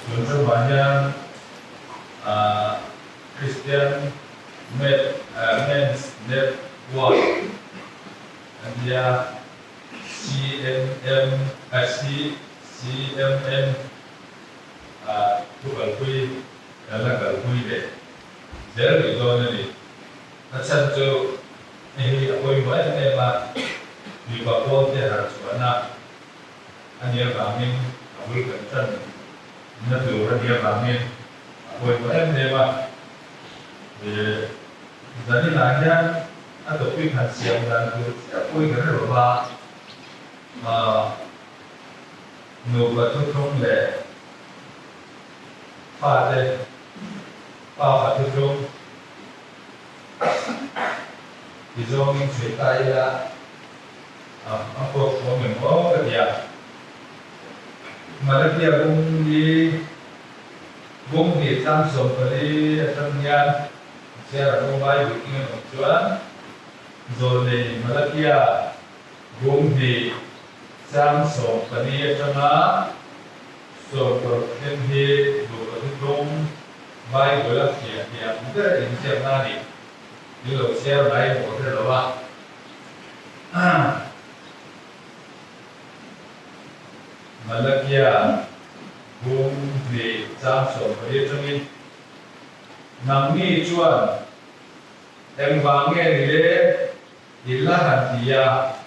Tun ṭumah hian Christian Men's Network a nia, CMM, CCMN, thu kalpui kan la kalpui leh zel rih dawn a ni. A chhan chu hei hi a pawimawh em em a, mipa pawlte harh chhuahna a nih avangin a bul kan tan na tur a nih avangin a pawimawh em em a. Zaninah hian a topic han siam dan tur chiah pawhin ka hre lo va, nupa thuthlung leh fate pafa thuthlung ti zawngin chhui ta ila a pawk thawm em aw ka ti a. Malakia bung hi bung hnih tlang 14 atang hian chhiar a bung Bible king an awm chuan Zawlnei Malakia bung hnih chang 14 atanga 16 thleng hi nupa thuthlung Bible a fiah thiam ber inziakna a ni. Min lo chhiar mai maw hre lo a. Malakia bung hnih chang 14 atangin, Nangni chuan engvang nge ni le i la han ti a?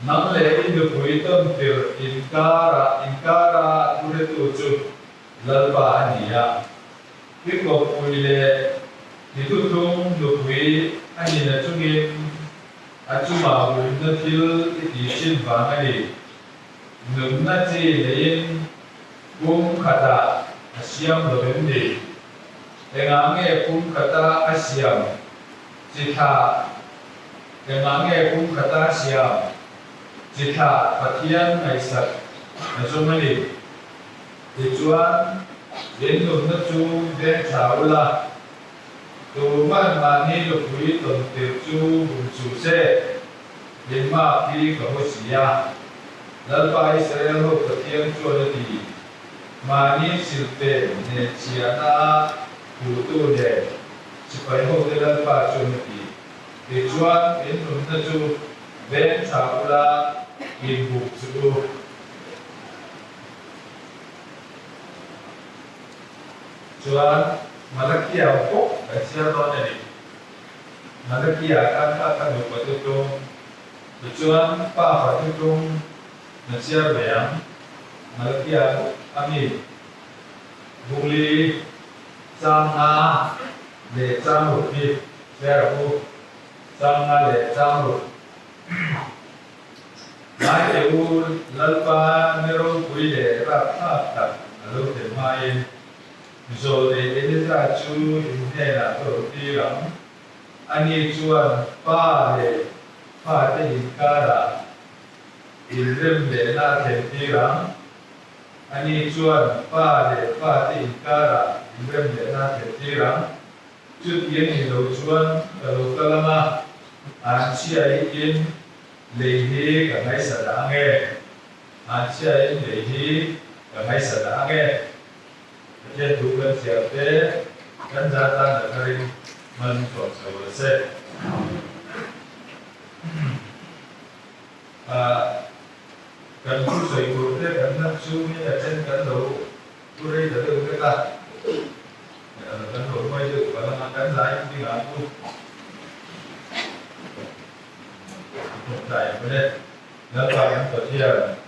Nang leh i nupui tawntirh inkara inkara thuhretu chu Lalpa a ni a. I kawppui leh i thuthlung nupui a nihna chungin a chungah bumna thil i tih thin vang a ni. Nunna chi neiin pum khatah a siam lo em ni? Engah nge pum khata a siam chi thlah? Engah nge pum khata a siam chi thlah Pathian ngaihsak a zawng a ni? Tichuan, in nunna chu veng tha ula, tuman mahni nupui tawn tirh chu bum suh se, in mak hi ka haw si a. Lalpa Israel ho Pathian chuan a ti, Mahni silhte nen chhiahna a puhtu nen sipai hote Lalpa chuan a ti. Tichuan, in nunna chu veng tha ula, in buk chu u. Chuan Malakia bawk kan chhiar dawn a ni. Malakia khan kha ka nupa tutum, tichuan pa fa tutum na chhiar ve ang. Malakia bawk a mi Bungli chang nga leh chang ruk hi chhiar ang u. Chang nga leh chang ruk. Ngai teh u, Lalpa ni ropui leh rapthlak tak a lo thlen hmain Zawlnei Elija chu in hnenah ka rawn tir ang. Ani chuan pa leh fate inkarah inrem lehna a thlen tir ang. Ani chuan pa leh fate inkarah inrem lehna a thlen tir ang. Chuti a nih loh chuan ka lo kal ang a, an chhiain lei hi ka ngaisa dah ang e, an chhiain lei hi ka ngaisa dah ang e. Pathian thu kan chhiar te kan za tan a tharin hman tawh chho la se. Kan thu sawi tur te kan hlat chungin a then kan lo thu rei ta deuh vek a. Kan lo hnuai deuh palh anga kan zai ding ang u. Tawngtai ang le. Lalpa kan Pathian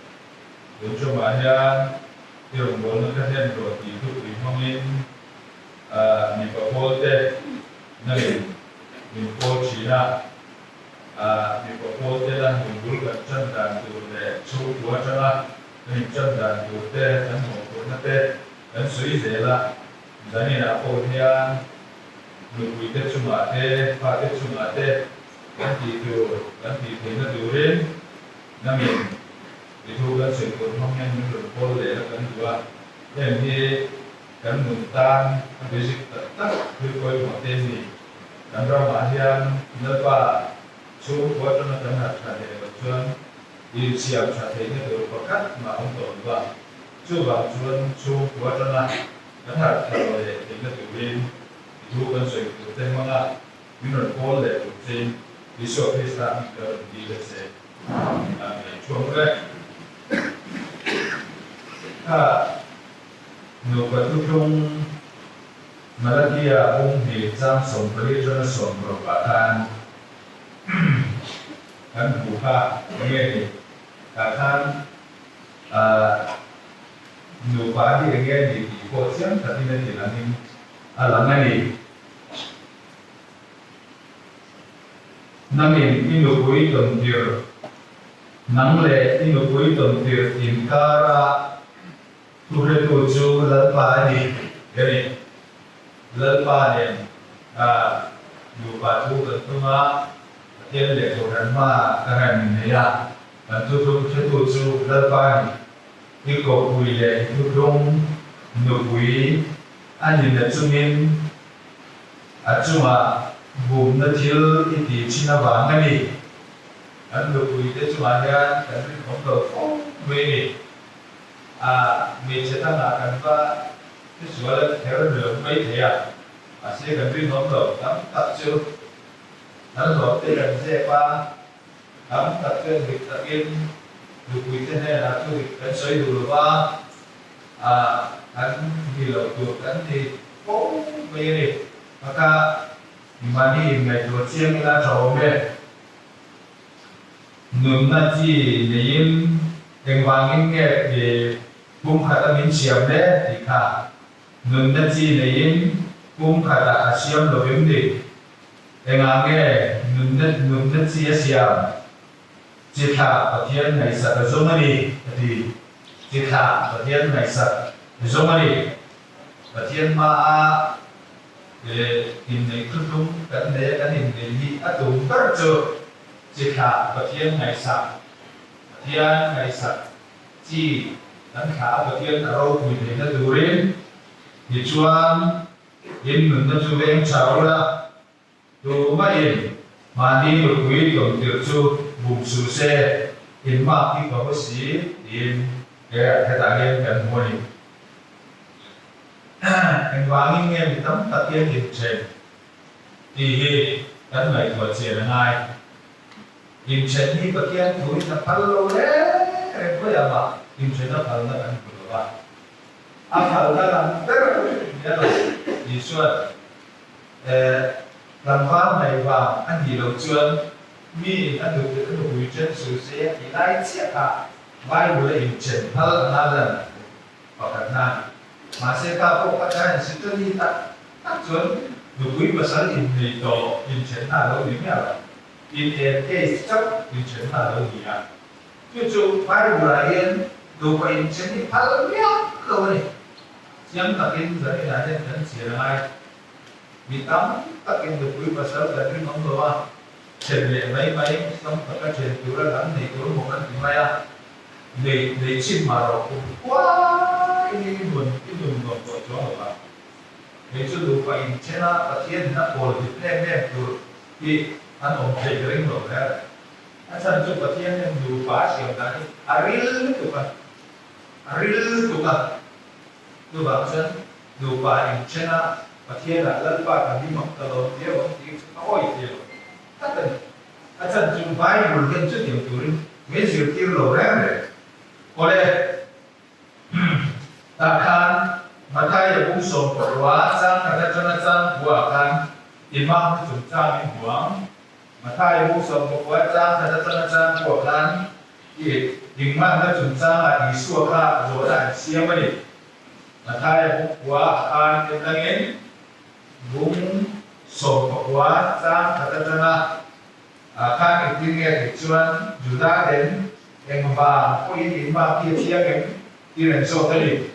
tun ṭumah hian i rawngbawlna ka hlen rawh tih thupui hmangin mipa pawlte nangin min pawl ṭhin a. Mipa pawlte la nun bul kan ṭan dan tur leh chhungkua aṭanga kan inṭan dan tur te, kan mawhphurhna te Kan sawi zel a, zaninah pawh hian nupuite chungah te, fate chungah te kan tih tur, kan tih theihna turin nangin i thu kan sawi tur hmang hian min rawn pawl leh la kan duh a. Heng hi kan nun tan a basic tak tak thil pawimawh te a ni. Kan ramah hian Lalpa chhungkua atanga kan harh tha leh loh chuan insiam tha theihna tur pakhat mah awm tawh lo va. Chuvang chuan chhungkua atanga kan harh thar leh theihna turin i thu kan sawi tur te hmanga min rawn pawl leh tur chein Isua Krista hming ka rawn dil a che. Amen. Thuam reng. Kha nupa thuthlung Malakia bung hnih chang 14 atanga 16 ah khan kan hmuh kha enge ni? Tah khan nupa hi enge ni tih pawh chiang takin a ti langin a lang a ni. Nangin i nupui tawntir, nang leh i nupui tawntir inkara thuhretu chu Lalpa a ni, a ni. Lalpa nen nupa thu kan tum a, Pathian leh Kohhran hmaah ka han innei a, kan thuthlung hretu chu Lalpa a ni. I kawppui leh i thuthlung nupui a ni na chungin A chungah bumna thil i tih thin avang a ni. Kan nupuite chungah hian kan rinawm lo fo mai a ni. A hmeichhe dangah kan va hresual a kher ni lo mai thei a, mahse kan rinawm lo tam tak chu kan hlawhte kan zep a, tam tak chuan dik takin nupuite hnenah thu dik kan sawi duh lo va, A kan ni loh tur kan ni fo mai a ni. Maka mahni inngaihtuah chiang ila tha awm e. Nunna chi neiin engvangin nge i pumkhat a min siam le tih kha. Nunna chi neiin pumkhatah a siam lo em ni? Engah nge nunna nunna chi a siam? Chi thlah Pathian ngaihsak a zawng a ni, a ti. Chi thlah Pathian ngaihsak a zawng a ni. Pathian hmaa inneih thuthlung kan nei a, kan inneih hi a tum ber chu chi thlah Pathian ngaihsak, Pathian ngaihsak chi kan thlah a Pathian a ropui theihna turin tichuan in nunna chu veng tha ula, Tumahin mahni nupui tawntir chu bum suh se, in mak hi ka haw si tiin he hetah hian kan hmu a ni. Engvangin nge mi tam tak hian inthen tih hi kan ngaihtuah chian a ngai. Inthen hi Pathian thuin a phal lo reng reng khawiah mah inthen a phalna kan hmu lo va. A phalna lam ber nia lo Isua'n Tlangval mai vang a nih loh chuan mi a nupui chen su se a tih lai chiah kha Bible a inchen phal anga lan pakhatna a ni. Mahse ka pawh kha ka en study tak tak chuan nupui pasal innei tawh inthenna a lo ni miah lo. In en case chauh inthenna a lo ni a. Chu chu Bible ah hian nupa inthen hi phal miah lo a ni. Chiang takin zaninah hian kan chhiar a ngai. Mi tam takin nupui pasal kan rinawm lo a, then leh mai mai tam taka then tura dang nei tur maw kan ti mai a, nei nei chhin mah rawh kum kuai i nun i nun nuam tawh chuang lo va. Kei chu nupa inthen a Pathian in a kawl hip em em tur hi an awm thei ka ring lo hle. A chhan chu Pathian hian nupa a siam dan hi a ril lutuk a, a ril lutuk a. Chuvang chuan nupa inthen a, Pathianah Lalpa ka hlim ang ka lawm viau ang tih chu a awih thei lo tlat a ni. A chan chu Bible hian chutiang turin min zirtir lo reng reng. Awle, tah khan Mathaia bung 19 chang khat atanga chang kua ah khan imam te chungchang in hmu ang. Mathaia bung 19 chang khat atanga chang kua khan I engmahna chungchangah Isua kha zawhna an siam a ni. Mathaia bung khua a khan endangin bung 19 chang khat atanga khan engtin nge tih chuan Juda ten engvang pawhin inmah khi a thiang em tih an zawt a ni.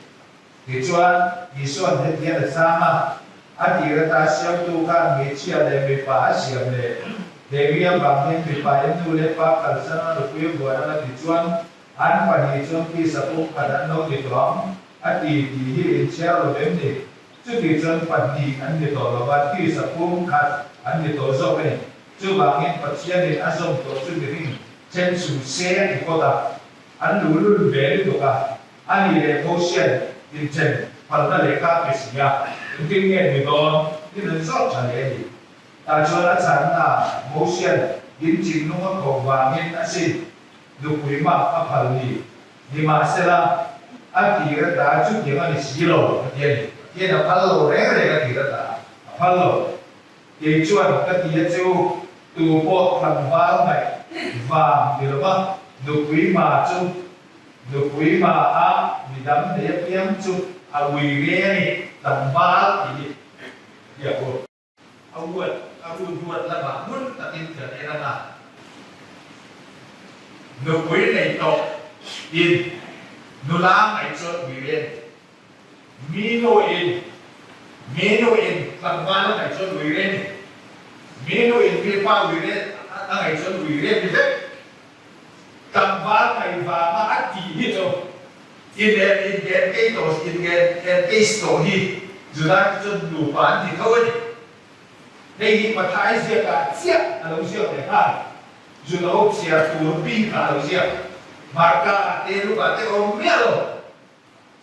Tichuan Isua'n hetiang a chhang a, A tir ata siamtu khan hmeichhia leh mipa a siam leh Devi avang hian mipa in nu leh pa kalsan a nupui a buan ang a ti chuan an pahnih chuan tisa pum khat an lo ni tawh ang a ti tih hi inchhiar lo em ni? Chuti chuan pahnih an ni tawh lova tisa pum khat an ni tawh zawk a ni. Chuvangin Pathianin a zawm tawh chu mihring then chu se a ti phawt a, an luhlul ve lutuk a. A nih leh Mosian inchen phalna lehkha a pe si a, engtin nge ni dawn? Tiin an zawt tha leh a ni. Tah chuan a chhanna ah Mosian in thinlung a koh vangin a sin nupui mak a phal ni. Nimahsela, a tir ata chutiang a ni si lo, a ti a ni. Pathian a phal lo reng reng a tir ata a phal lo. Kei chuan ka ti a che u, tu pawh tlangval ngaih vang ni lova nupui ma chu nupui ma a midang nei apiang chu a ui ve a ni, tlangval tih hi biak u. A uat a run huat lamah hmun takin kan en ang a, nupui nei tawh in nula ngaih chuan ui ve a ni. Mi nu in mi nu in tlangval a ngaih chuan ui rem, mi nu in mi pa ui rem a ngaih chuan ui rem ni vek. Tlangval ngaih vanga a tih hi chu in en in en kei tawh in en en case tawh hi Juda te chuan nupa an ti tho a ni. Hei hi Mathai ziakah chiah a lo ziak leh nghal. Juda ho chhiar tur bikah a lo ziak. Marka te Luka te awm miah lo.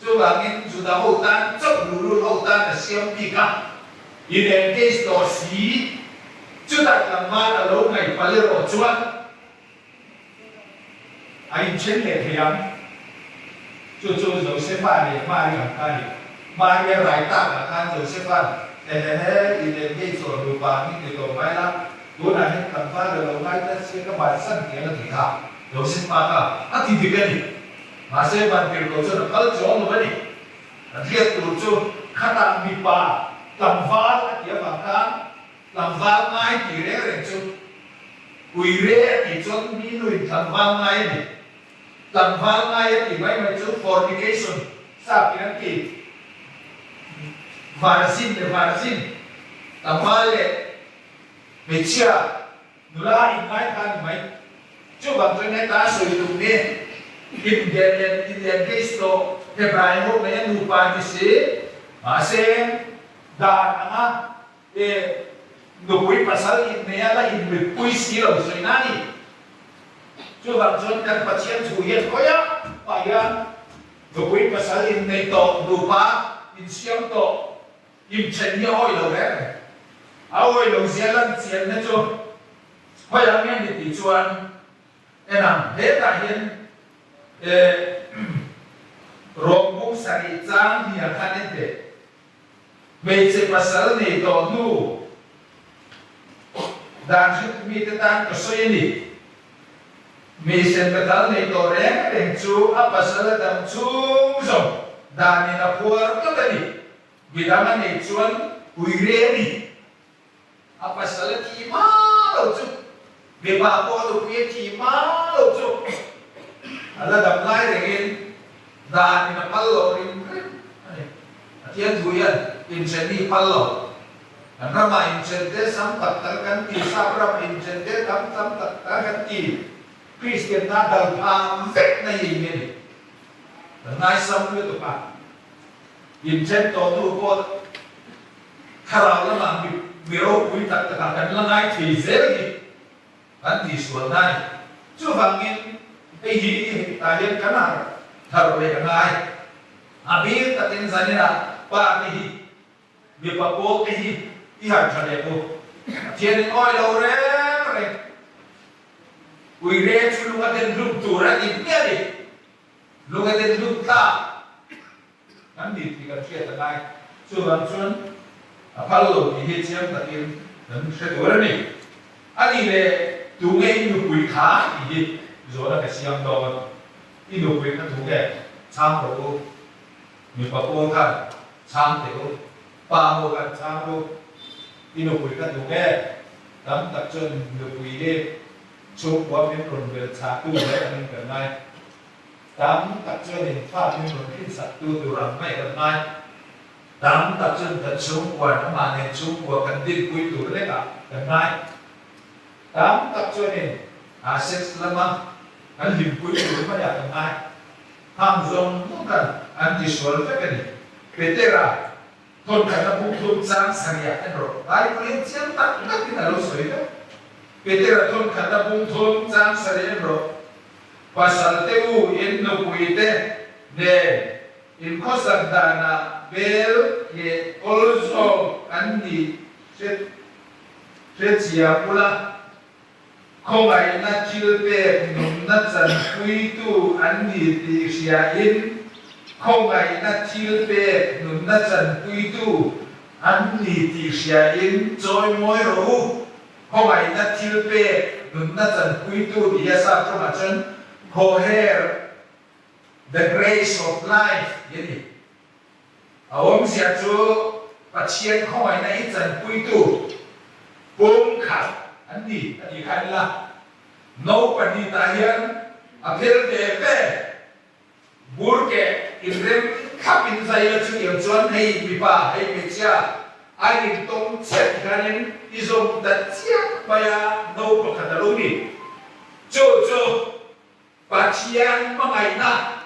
Chuvangin Juda ho tan chauh luhlul ho tan a siam bik a, in engage tawh si, chutah tlangval a lo ngaih palh erawh chuan a inthen leh thei ang. Chu chu Josefa leh Mari ang kha a ni. Mari a rai takah khan Josefa'n, Ehehe, in engage tawh nupa ang in ti tawh mai la, tunah hian tlangval a lo ngai ta sia ka bansan tiang a ti kha. Josefa kha a ti dik a ni. Mahse, Vantirhkoh chuan a kal chuang lo a ni. An hriat tur chu khatah mipa tlangval a tih avang khan tlangval ngai tih reng reng chu Uire a tih chuan mi nuin tlangval ngai a ni. Tlangval ngai a tih mai mai chu fornication sap in an ti. Virgin leh virgin, tlangval leh hmeichhia. Nula inngai kha ni mai. Chuvang chuan heta a sawi tum hi Indian leh Indian case tawh Hebrai ho mai a nupa ni si. Mahse dan anga e nupui pasal innei a la inmitpui si lo sawi na ni. Chuvang chuan kan Pathian thu hian khawiah pah hian nupui pasal innei tawh nupa insiam tawh Inthen hi a awih lo reng reng. A awih lo zia lan chianna chu khawiah nge ni tih chuan en ang. Hetah hian Rawng bung sarih chang hnial khan en teh. Hmeichhe pasal nei tawh hnu dan hriat mite tan ka sawi a ni. Hmeichhe pasal nei tawh reng reng chu a pasal a dam chhung zawng danin a phuar tlat a ni. Midang a neih chuan ui re a ni. A pasal a thi hma lo chu, mipa pawh a nupui a thi hma lo chu a la dam lai rengin danin a phal lo rim rim a ni. Pathian thu hian inthen hi phal lo. Kan ramah inthen te sam tak tak kan ti, sap ramah inthen te tam tam tak tak kan ti. Kristian na dal phah vek na hi eng nge ni? Kan ngaisam lutuk a. Inthen tawh hnu pawh thlarau lamah mi ropui tak takah kan la ngai thei zel hi kan tihsual na a ni. Chuvangin hei hi tah hian kan harh thar leh a ngai. A bik takin zaninah pa te hi mipa pawl te hi i harh tha leh u. Pathianin awi lo reng reng uire chu lung a den hlum tur a ti hmiah a ni. Lung a den hlum tlak. Kan ni tih kan hriat a ngai. Chuvang chuan a phal lo tih hi chiang takin kan hre tur a ni. A nih leh tu nge i nupui kha tih hi zawhna ka siam dawn. I nupui kha tu nge? Chhang rawh u. Mipa pawl khan chhang teh u. Pa ho khan chhang ru. I nupui kha tu nge? Tam tak chuan nupui hi chhungkua min rawn bel chhahtu mai angin kan ngai. Tam tak chuan in fa min rawn hrinsak tu tur ang mai kan ngai. Tam tak chuan kan chhungkuan amah nen chhungkua kan dinpui tur lekah kan ngai. Tam tak chuan in a sex lama kan hlimpui tur maiah kan ngai. Hang zawng zawng khan an tisual vek a ni. Petera thawnkhatna bung thum chang sarihah en rawh. Bible hian chiang tak takin a lo sawi vek. Petera thawnkhatna bung thum chang sarih en rawh. Pasal te u in nupui te Nen inkhawsak danah bel leh kawl zawk an nih hrechiang ula, khawngaihna thil pek nunna chanpuitu an ni tih hriain khawngaihna thil pek nunna chanpuitu an ni tih hriain chawimawi rawh u. Khawngaihna thil pek nunna chanpuitu tih a sap tawngah chuan Khawher, The Grace of Life, tih a ni. A awmzia chu Pathian khawngaihna i chanpuitu pumkhat an ni a tih kha an la. No pahnitah hian a phel ve ve. Bur keh inrem thlap in zai la chutiang chuan hei mipa hei hmeichhia a intawng chiah ti khanin i zawm ta chiah mai a no pakhat a lo ni. Chu chu Pathian hmangaihna,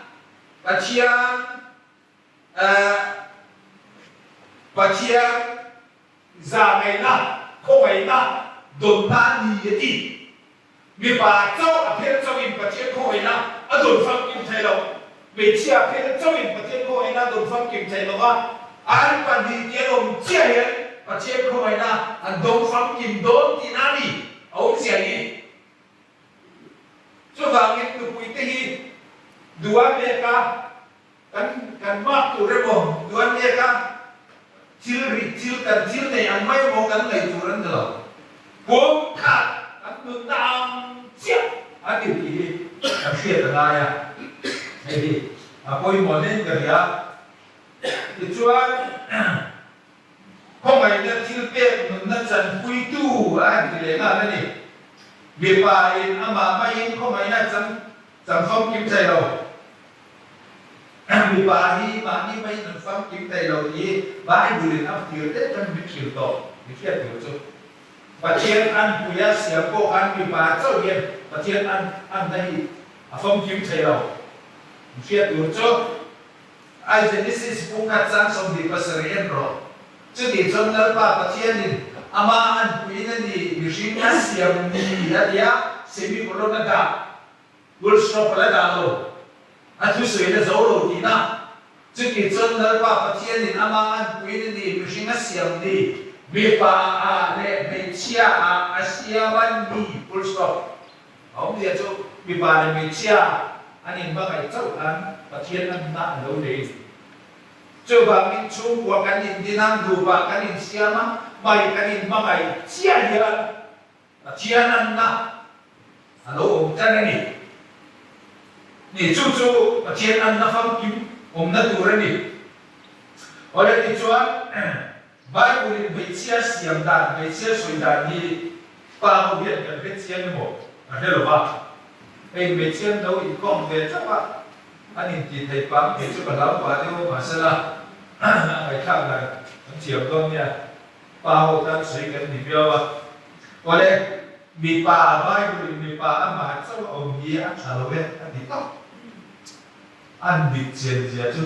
Pathian eh Pathian zahngaihna, khawngaihna dawnna a ni a ti. Mipa chauh a phel chauhin Pathian khawngaihna a dawn famkim thei lo. Hmeichhia a phel chauhin Pathian khawngaihna a dawn famkim thei lo va, an pahnihte an awm chiah hian Pathian khawngaihna an dawng famkim dawn tihna a ni, a awmzia hi. Chuvangin nupuite hi duh a pek a. Kan kan mak tur emaw duan nek a, thil ri thil kan thil nei ang mai emaw kan ngaih tur an ni lo. Pum khat kan nunna ang chiah a ni tih hi kan hriat a ngai a, hei hi a pawimawh nen ka ria. Tichuan khawngaihna thil pek nunna chanpuitu a han ti leh nghal a ni. Mipa in amah maiin khawngaihna chang chang famkim thei lo. Mipa hi mahni maiin an famkim thei lo tih Bible in a fir te tan min hrilh tawh mi hriat tur chu. Pathian an puia siam pawh khan mipa chauh hian Pathian an anna hi a famkim thei lo. Mi hriat tur chu I Genesis bung khat chang 27 en rawh. Chutih chuan Lalpa Pathianin ama an puiin a ni mihring a siam ni a tia semicolon a dah. Full stop a la dah lo. A thusawi la zo lo tihna. Chuti chuan Lalpa Pathianin ama an puiin a ni, mihring a siam ni, mipa ah leh hmeichhia ah a siam a ni. Full stop. A awmzia chu mipa leh hmeichhia an inhmangaih chauh khan Pathian a nunah a lo nei. Chuvangin chhungkua kan indin a, nupa kan insiam a, mai kan inhmangaih chiah hian Pathian anna a lo awm tan a ni. Ni, chu chu Pathian anna famkim awmna tur a ni. Awle tichuan Bible-in hmeichhia siam dan, hmeichhia sawi dan hi pa ho hian kan hre chiang emaw ka hre lo va. Hei hmeichhia an lo inkawm ve chauh a, an intih theih pang kei chu ka hlau pah deuh a, mahsela a ngaihthlak dan kan thiam dawn nia. Pa ho tan sawi kan ni viau a. Awle, mipa, Bible in mipa amah chauh a awm hi a tha lo e a ti tawp. An dik chian zia chu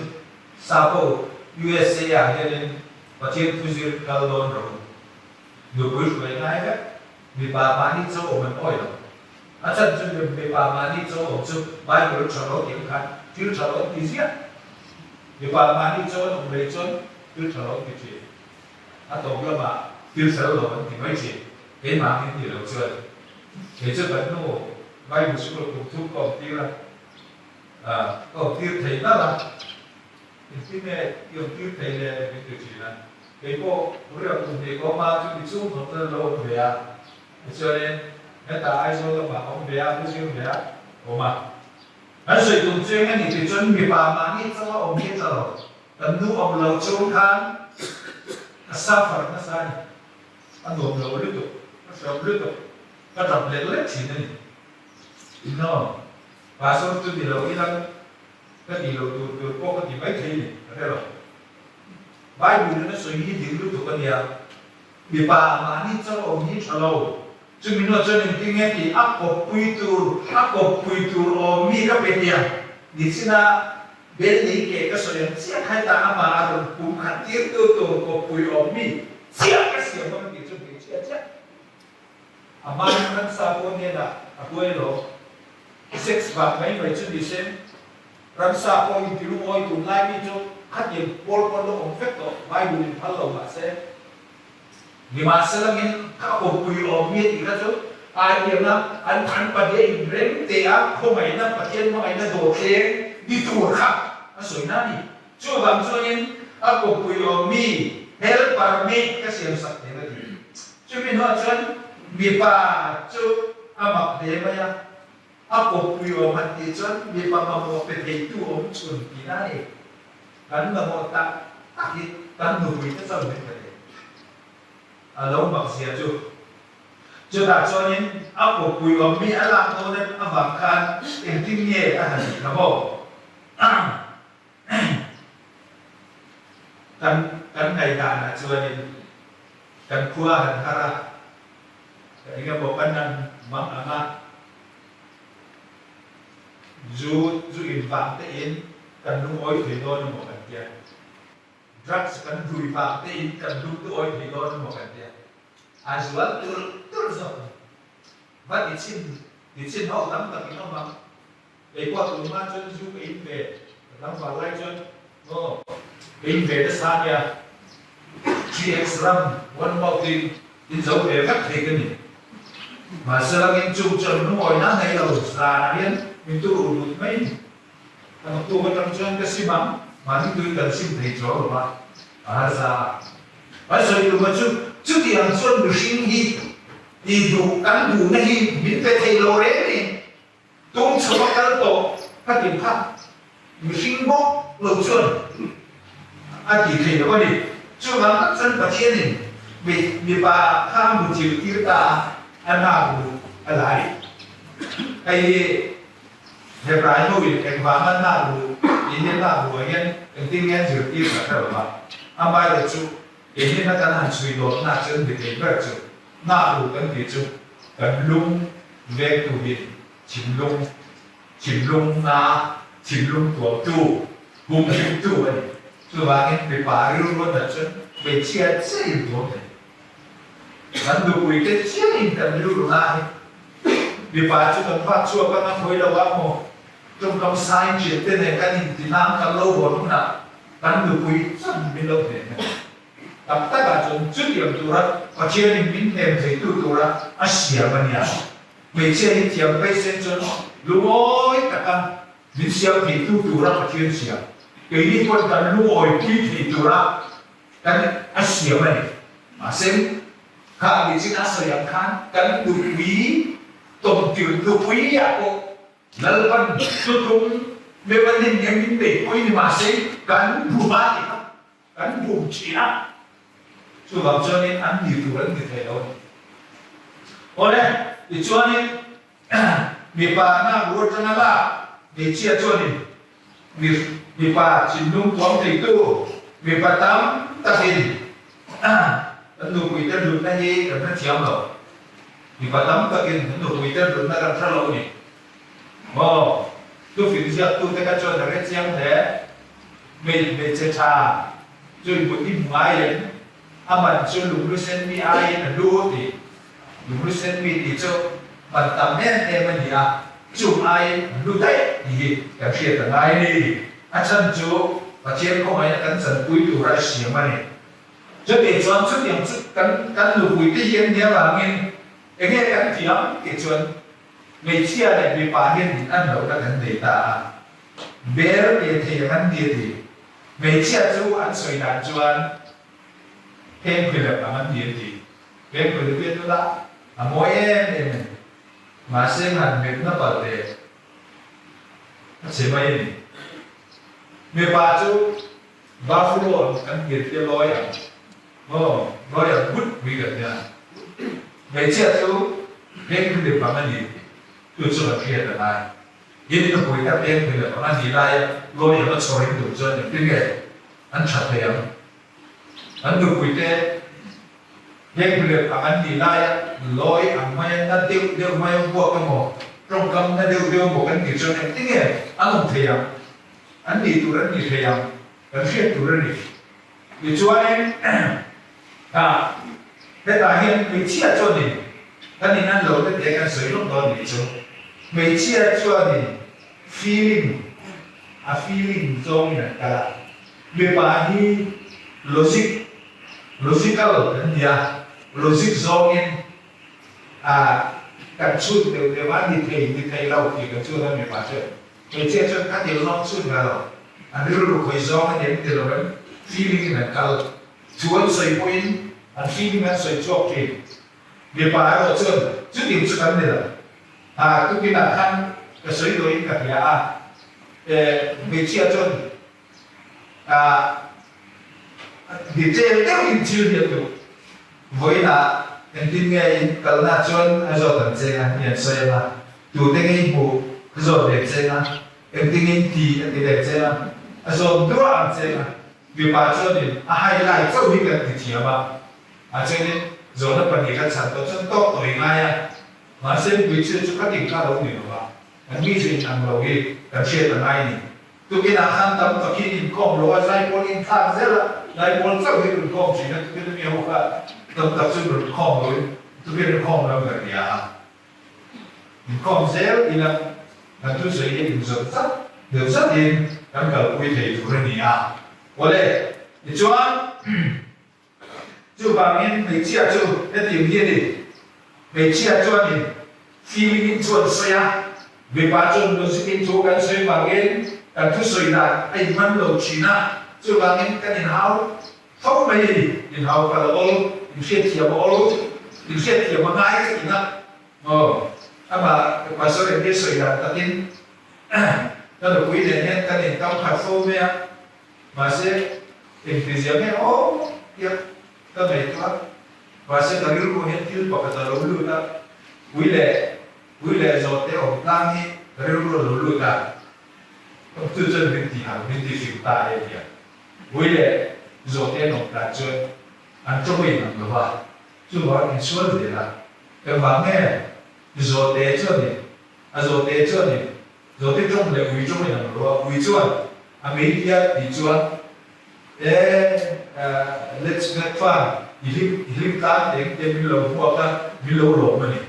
Sapo USA ah hianin Pathian thu zir kal dawn rawh u. Nupui hruai ngai vek, mipa mahni chauh awm an awi lo. A chhan chu mipa mahni chauh awm chu Bible tha lo tih ang khan thil tha lo an ti ziah. Mipa mahni chauh an awm rei chuan thil tha lo an ti thin. A tawp lamah thil fel lo an ti mai thin, keimah angin ni lo chuan. Kei chu kan nu Bible School kum thum ka awm tir a, ka awm tir thei nalh a, engtin nge i awm tir thei le min ti thin a. Kei pawh riak kum hnih ka awm a, chumi chhung zawng chuan lo awm ve a, tichuanin hetah Aizawl lamah ka awm ve a, ka zir ve a, ka awm a. An sawi tum chu eng a ni tih chuan mipa mahni chauha awm hi a tla lo. Kan nu awm lo chung khan ka suffer nasa a ni. A nuam lo lutuk, ka hreawm lutuk, ka tap lek lek thin a ni. Inawm, pastor chu ni lo ilang ka tih loh tur tur pawh ka ti mai thei ni, ka hre lo. Bible in a sawi hi dik lutuk a nia, mipa mahni chauh awm hi tha lo, chumi hnuah chuan engtin nge tih a kawppui tur, a kawppui tur awm mi ka pe tiang nichina Bel nei ke ka sawi ang chiah kha hetah amah a rawn pum khat tir tu tur kawppui awm mi chiah ka siam ang tih chu hmeichhia chiah a hmain ransa pawh hnenah a huai lo. Sex vang mai mai chu ni se. Ramsa pawh in ti lungawi tunlai mi chu khatiang pawl pawn lo awm vek tawh, Bible in phal lo mahse. Nimahselangin ka kawppui awm mi a tih kha chu aitiamna an an pahnih a inrem te a, khawngaihna Pathian hmangaihna dawhthleng ni tur kha a sawi na a ni. Chuvang chuanin a kawppui awm mi helper mate ka siam sak thei a ti. Chumi hnuah chuan mipa chu a mak hle mai a, a kawppui awm han tih chuan mipa mamawh pe theitu awm chhun tihna a ni. Kan mamawh tak tak hi kan nupui te chauh min pe thei. A lo mak zia chu. Chutah chuanin a kawppui awm mi a lak dawn avang khan engtin nge a han tih kha maw? Kan kan ngaihdanah chuanin kan khua han har a, eng emaw kan han mang ang a, zu zu in vang te in kan lungawi thei dawn emaw kan tia, drugs kan hlui vang te in kan lungtuawi thei dawn emaw kan tia, a zual tulh tulh zawk a ni. Va ti chhin ti chhin ho tam tak in awm ang. Kei pawh tun hma chuan zu ka in ve, ka tlangval lai chuan maw ka in ve nasa ania, GX ram one mouth in in zo ve vek thei ka ni. Mahse langin chung chuan lungawi na nei lo zanah hian min tur ur lut mai ni. Ka naktuk atang chuan ka sim ang, mahni tuin kan sim thei chuang lo va, a harsa a. Kan sawi tuma chu chutiang chuan mihring hi tih duh kan duhna hi min pe thei lo reng ni. Tum chho a kal tawh ka ti phak mihring bawk lo chuan a ti thei lo a ni. Chuvang tak chuan Pathianin mipa kha a muthilh tir ta a, a nak luh a la a ni. Hei hi Hebrai hoin engvanga nak luh tih hian nak luhah hian engtin nge an zirtir ka hre lo va, amaherawhchu chu keinin a kan han chhui dawtna chuan mi thei ber chu nak luh kan tih chu kan lung Vengtu hi thinlung, thinlung na, thinlung tuamtu, humhimtu a ni. Chuvangin mipa rilru a nat chuan hmeichhia chiahin tuam thei. Kan nupuite chiahin kan rilru na hi mipa chu kan vak chhuak anga khawi lo ah maw tawngkam sain chian te nen kan intinang kan lo hawn hunah kan nupui chuan min lo hnem a ni. Tak takah chuan chutiang tura Pathianin min hnem theitu tura a siam a nia. Hmeichhia hi thiam phei sen chuan lungawi taka min siam theitu tura Pathian siam, keini pawn kan lungawipui thei tura kan a siam a ni. Mahse, kha mihchin a sawi ang khan kan nupui tawmtir nupuiah pawh Lalpan thuthlung meuh a nin em min neihpui ni mahse kan bum a ti kha. Kan bum thin a, chuvang chuanin an ni tur an ni thei lo a ni. Awle, tichuanin mipa hna bur atanga lak hmeichhia chuanin mipa thinlung tuam theitu mipa tam takin kan nupuite hlutna hi kan hrethiam lo. Mipa tam takin kan nupuite hlutna kan hre lo a ni. Maw? Tufin ziaktute kha chuan a hre chiang hle. Hmeichhe tha chu i mut i hmu ngai em? A man chu lunglu sen mi aiin a hlu tih. Lunglu sen mi tih chu man tam em em a ni a, chung aiin a hlu daih tih hi kan hriat a ngai a ni. A chhan chu Pathian khawngaihna kan chanpui tura a siam a ni. Chutih chuan chutiang chu kan kan nupuite hi an nia vangin enge kan tih ang tih chuan Hmeichhia leh mipa hian in an lohna kan nei ta a, ber ve thei ang an ni a ti. Hmeichhia chu an sawi dan chuan phengphelep ang an ni a ti. Phengphelep hi a nula a mawi em em a ni. Mahse han metna palh leh a che mai a ni. Mipa chu buffalo ang an hmel te lawi ang. Aw, lawi ang but pui kan nia. Hmeichhia chu phengphilip ang a ni tih chu chu kan hriat a ngai. In nupui kha phengphilip ang a nih laia lawi ang a chhawrin duh chuan engtin nge an tha thei ang? An nupuite phengphilip ang an nih laia lawi ang maia na deuh deuh maia vuak emaw, tawngkam na deuh deuh emaw kan tih chuan engtin nge an awm thei ang? An nih tur an ni thei ang, kan hriat tur a ni. Tichuanin, ah, hetah hian hmeichhia chuanin kan in an lo te te kan sawi lawk dawn nih chu. Hmeichhia chuanin feeling. a feeling zawngin an kal a, mipa hi logic, logical kan ni a, logic zawngin a kan chhun deuh deuh a, ni thei ni thei lo tih kan chhun a mipa chuan hmeichhia chuan ka tel zawng chhun nga lo, an rilru khawi zawng a ni em ti lo em feeling in an kal, thu an sawi pawhin an feeling an sawi chhuak thin. Mipa erawh chuan chutin chu kan ni lo. A tukinah khan ka sawi tawhin ka hria a, hmeichhia chuan a detail deuhin thil hi a duh. Vawiinah engtin nge in kalna chuan a zawt ang cheng a, mi an sawi ang a, tute nge i hmuh ka zawt ve cheng a, engtin nge in ti a ti ve cheng a, a zawt duah ang cheng a. Mipa chuanin a highlight chauh hi kan ti thiam a. A chenin zawhna pahnih ka chhan tawh chuan tawk tawh i ngai a, mahse puichhia chu ka tih kha lo ni lo va, kan mi chu inang lo hi kan hriat a ngai ni. Tukinah khan tam takin inkhawm lo a, zaipawl inthlak zel a, zaipawl chauh hi rawn khawm thin a, tukin mi ho kha tam tak chu rawn khawm loin tukin rawn khawm lo ka ria a. Inkhawm zel ila kan thusawi hi inzawt zat deuh zatin kan kalpui thei tur a ni a. Awle, tichuan. Chuvangin hmeichhia chu hetiang hi a ni, Hmeichhia chuanin feeling in chuan sawi a, mipa chuan logic in thu kan sawi vangin kan thusawi dan a inman lo thin a, chuvangin kan inhau fo mai a ni. Inhau kal a awl, inhriatthiam a awl, inhriatthiam a ngai ka ti na. Aw, amah Pastor Engi sawi dan takin ka nupui nen hian kan inkam khat fo mai a. Mahse, engtizia nge aw tia ka ngaihtuah. Mahse, ka rilru hian thil pakhat a lo lut a, pui leh pui leh zawhte awm tlang hi ka rilru a lo lut a, chu chuan min ti harh, min ti fing ta e tia. Pui leh zawhte an awm tlan chuan an tawng in ang lo va, chuvang insual zel a. Engvang nge zawhte chuanin a zawhte chuanin Zawhte tawng leh ui tawng in ang lo a, ui chuan a media tih chuan e let's make fun i hlim i hlim tlang teng te min lo hmuak a, min lo lawm a ni.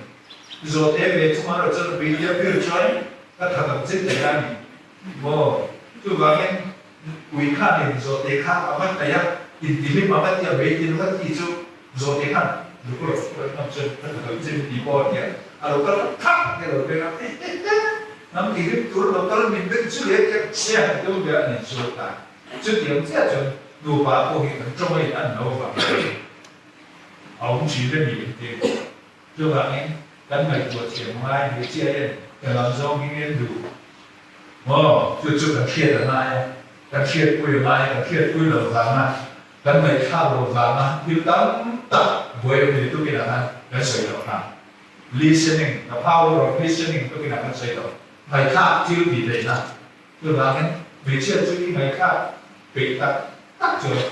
Zawhte ve chung an rawn chuan media bir chuan ka that ang che tih a ni maw? Chuvangin ui khanin zawhte kha a va hnaih a, intihlim a va ti a, meidin a va ti chu Zawhte khan Lukura chuan ngam chuan ka tha lo che min ti pawh a tia, a lo kal thak te lo beng a, he he he, hnam ti rim tur lo kal min beng chu leh tia chhia han deuh ve a ni chu ta. Chutiang chiah chuan nupa pawh hi kan tawng a in an lo vang a awm thin a ni an ti. Chuvangin kan ngaihtuah thiam ngai hmeichhia hian ka lam zawng hi ngen duh maw? Chu chu kan hriat a ngai a, kan hriatpui a ngai a, kan hriatpui lo vang a Kan ngaihthlak loh vanga thil tam tak buai awm ni tukinah khan kan sawi loh hna. Listening, the power of listening tukinah kan sawi loh. Ngaihthlak thil tih theihna. Chuvangin hmeichhia chu i ngaihthlak peih tak tak chuan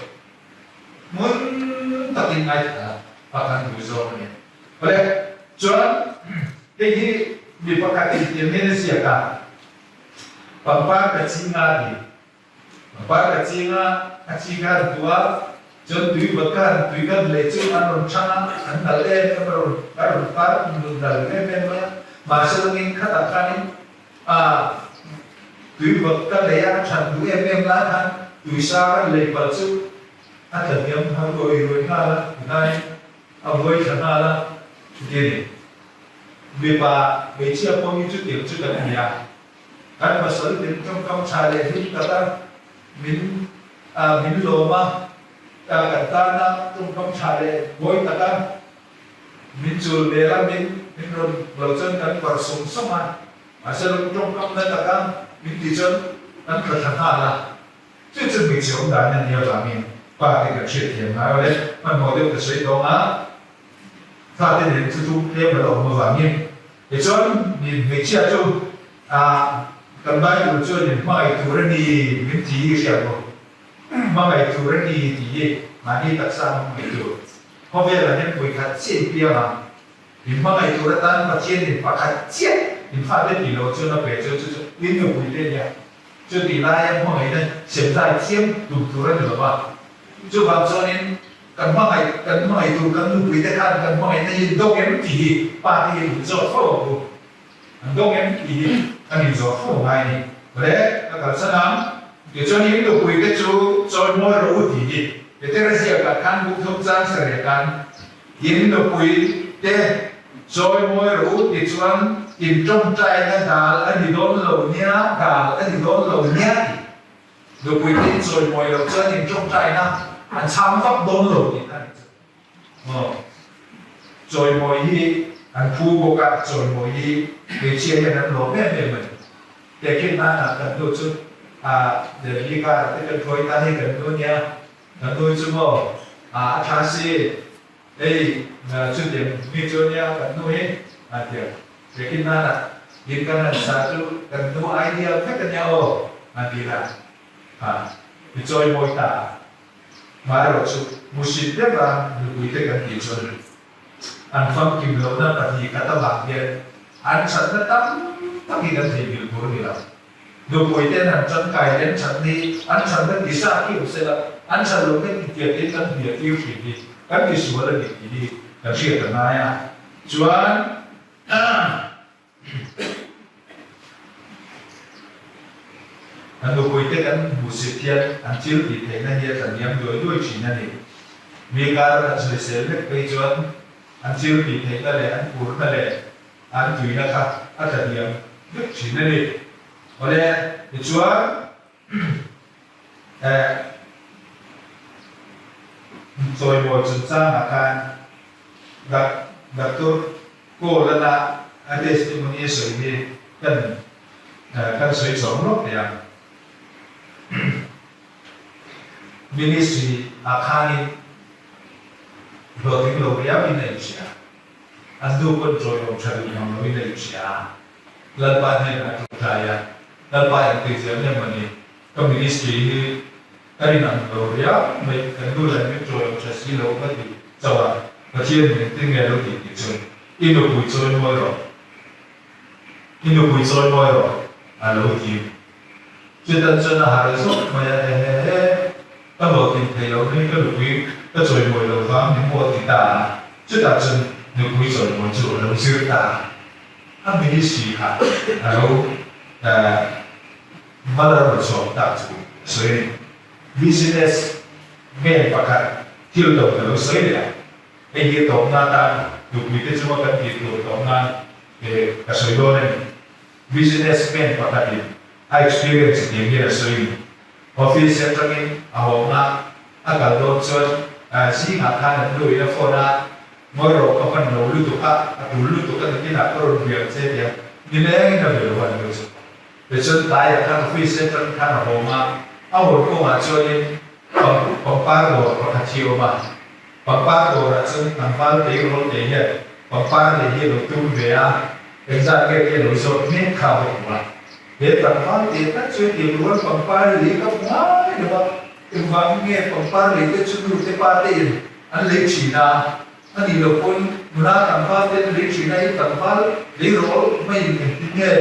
hmun takin ngaithla a kan duh zawk a ni. Awle, chuan hei hi mi pakhat intiam hian a ziak a, pangpar ka chinga tih. Pangpar ka ching a, a chi ka han tuah a, chuan tui vawt ka han tui kan leh chu an rawn chhang a, an dal em em a rawn a rawn par rawn dal em em mai a, mahse lawngin khatah khanin ah tui vawt ka lei a, a than duh em em lai khan tui sa kan lei palh chu a tla hniam a ruai ruai nghal a, tikhanin a vuai thla nghal a, chuti a ni. Mipa hmeichhia pawh hi chutiang chu kan ni a. Kan pasal min tawngkam tha leh hlim tak a, min min lawm a, kan tana tawngkam tha leh mawi tak a, min chul vel a, min min rawn lo chuan kan par sawng sawng a, mahse lawm tawngkam na tak a min tih chuan kan tla thla nghal a, chu chu hmeichhe awm dan a nih avangin pa te kan hriatthiam ngai awle hmanhmawh deuh ka sawi tawng a, fate nen chu chu tlem a la awm avangin. Tichuan, min hmeichhia chu kan Bible chuan min hmangaih tur a ni min ti hi hriat maw? Hmangaih tur a ni tih hi mahni taksa hmangaih tur. Khawvelah hian vawikhat chiah in piang a, min hmangaih tur atan Pathianin pakhat chiah in fate tih loh chuan a pe chu chu chu in nupui te a nia. Chutih laia hmangaihna semzai thiam tum tur a ni lo va. Chuvang chuanin Kan hmangaih, kan hmangaih tur kan nupui te khan kan hmangaihna hi an dawng em tih hi pa te hian in zawt fo ang u. An dawng em tih hi kan in zawt fo ngai a ni. Awle, ka kalsan ang. Tichuan in nupui te chu chawimawi rawh u tih hi Petera ziakah khan buk thum chang sarih khan in nupui te chawimawi rawh u tichuan in tawngtaina dal a ni dawn lo nia, dal a ni dawn lo nia tih. Nupui te in chawimawi loh chuan in tawngtaina an chhang vak dawn lo tih kha a ni chu. Maw? Chawimawi hi an phu bawk a, chawimawi hi hmeichhia hian an lawm em em a ni. Tehkhin nana kan nu chu a Delhi car te kan hruai ta hei kan nu nia, kan nu chu maw a a tha si, hei chutiang mi chu ania kan nu hi a ti a. Tehkhin nana in kan han sa chu kan nu idea vek ania aw a ti la, ha i chawimawi ta a. Hmaerawh chu muhsit deuha nupuite kan tih chuan an famkim lohna pahnihkhat avang hian an thatna tam takin an theihnghilh tur a ni lo. Nupuite'n an tangkai leh an thatna hi an thatna ti sa khi awm sela, an that lohna ti tiat in kan hnial tir thin hi kan tisual a ni tih hi kan hriat a ngai a. Chuan. An nupuite kan hmuhsit hian an thil tih theihna hi a tlaniam duai duai thin a ni. Mi kara kan sawisel vek phei chuan an thil tih theihna leh an phurna leh an tuina kha a tlaniam vek thin a ni. Awle, tichuan eh chawimawi chungchangah khan Doctor Kawl-a a testimony a sawi hi kan kan sawi chawm lawk thei a. Ministry ah khanin hlawhtling lo riau in a inhria. An nu pawn chawiawm tha duh mang lo in a inhria a. Lalpa hnenah a tawngtai a, Lalpa engtiziah nge mawni ka ministry hi Ka rin ang lo riau mai, kan nu leh min chawi awm tha si lo ka ti chauh a, Pathian in engtin nge lo tih tih chuan i nupui chawi mawi rawh, i nupui chawi mawi rawh a lo ti. Chutan chuan a harh zawk mai a, ehehe, ka hlawhtlin thei lo mai, ka nupui ka chawi mawi lo vang ni maw ti ta a, chutah chuan nupui chawi mawi chu a lo zir ta a, a ministry kha a lo eh. Hmala rawn chhuak tak chu sawi a ni. Business man pakhat thil do ka lo sawi leh a, hei hi tawpna atan nupuite chunga kan tih tur tawp nan ka sawi dawn a ni. Business man pakhatin a experience tiang hian a sawi a ni. Office atangin a hawngna a kal dawn chuan zingah khan an nu in a phone a, Ngawi rawh ka hman lo lutuk a, a tul lutuk a ni kinah ka rawn biak che tia nilengin a be lo a an nu chu. Tichuan tlaiah khan office atang khan a hawng a, a hawn kawngah chuanin pangpar dawr pakhat hi a awm a, pangpar dawrah chuan tlangval tleirawl te hian pangpar lei hi a lo tum ve a, engzat nge tih a lo zawt mek kha a va hmu a. He tlangval te tak chuan tiang rual pangpar lei ka hmu ngai lo a, engvangin nge pangpar lei te chu nu te pa te in an lei thin a, A nih loh pawhin nula tlangval te an lei thin a, i tlangval lei rawl maiin engtin nge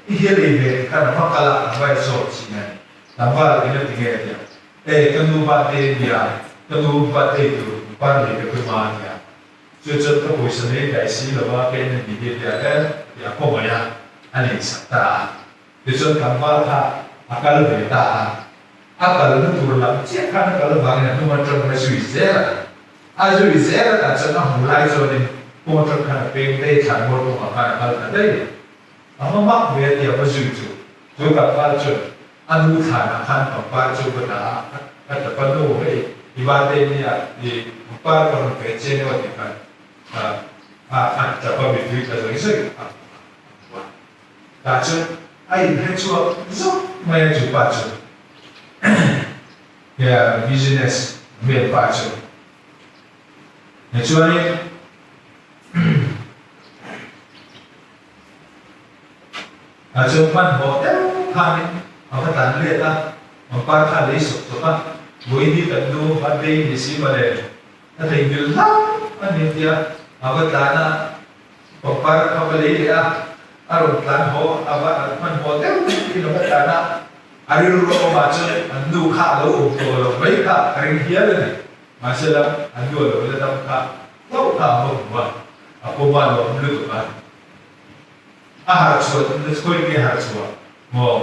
i hial ei ve ti khan a hma kal ah an vai zawk chin a ni. Tlangval in a ti nge a ti a, E ka nu ba te nia, ka nu ba te tur par lei ka tum a a ti a. Chu chuan ka pawisa lei daih si lo va ka in a ni hi a ti a, e a ti a khaw mai a, a lei sak ta a. Tichuan tlangval kha a kal ve ta a, a kalna tur lam chiah khan a kal avangin a hnung atang a zui zel a. A zui zel a tah chuan a hmu lai chuanin kawng atang khan a peng daih a, thlanmual kawngah khan a kal ta daih a. A hma mak ve a tia va zui chu, chu tlangval chuan a nu thlanah khan pangpar chu va dah a, a tap a, Nu hei i vate nia i pangpar ka rawn pe che emaw tih khan a a tap a, mipui tla zawih zawih a hmu a. Tah chuan a inhre chhuak zawk mai a chu pa chu business man pa chu. Tichuanin tah chuan hmanhmawh deuh khanin a va tlan let a, pangpar kha a lei sawk sawk a, vawiin kan nu birthday ni si mawle a theihnghilh hlauh a ni tia a va tlan a. Pangpar a va lei leh a, a rawn tlan haw a va hmanhmawh deuh deuhin a va tlan a, a rilru a awmah chuan an nu kha a lo awm tawh lo mai kha a ring hial a ni. Mahsela an nu a lo la dam kha hlauh kha a va hmu a, a pawm a lo awm lutuk a, a harh chhuah khawi nge harh chhuah maw?